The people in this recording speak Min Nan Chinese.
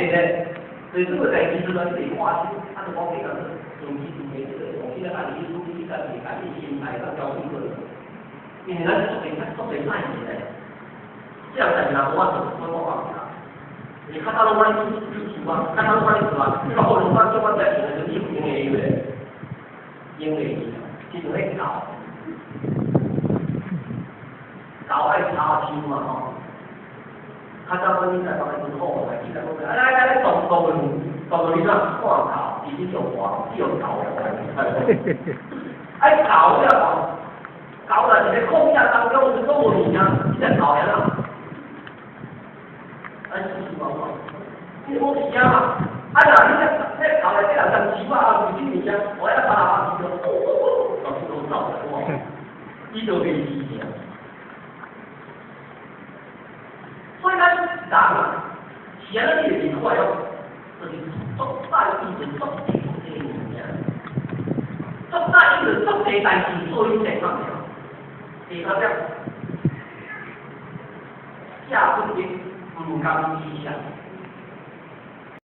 一个，所以這個代誌就是你看清，啊，就講比較長期長期這個從現在開始處理，家己家己心態甲調整過來，因為咱做濟做濟歹事咧，這樣代誌若無法做，我講放下。你較早攏我咧做啊，較早攏我咧做啊，你可能我叫我在做就你用會咧，用會去，其實咧狗，狗愛插樹嘛吼。較早阮以前幫伊真好，來記得講，來來來，動動動你怎看狗，伊去做黃，去用狗來。愛狗了吼，狗若是咧曠野當中，有攏無物件，你只狗呀啦？哎，是嘛？你無物件嘛？啊，若你只那狗來這人當樹啊，有啲物件，我一巴巴去就，哦哦哦，就都走了，伊就袂死啊。所以咱人啊，是按呢？你會快哦，就是足在意就足濟足濟物件，足在意就足濟代誌做你正確了。第三點，下不定毋甘之相。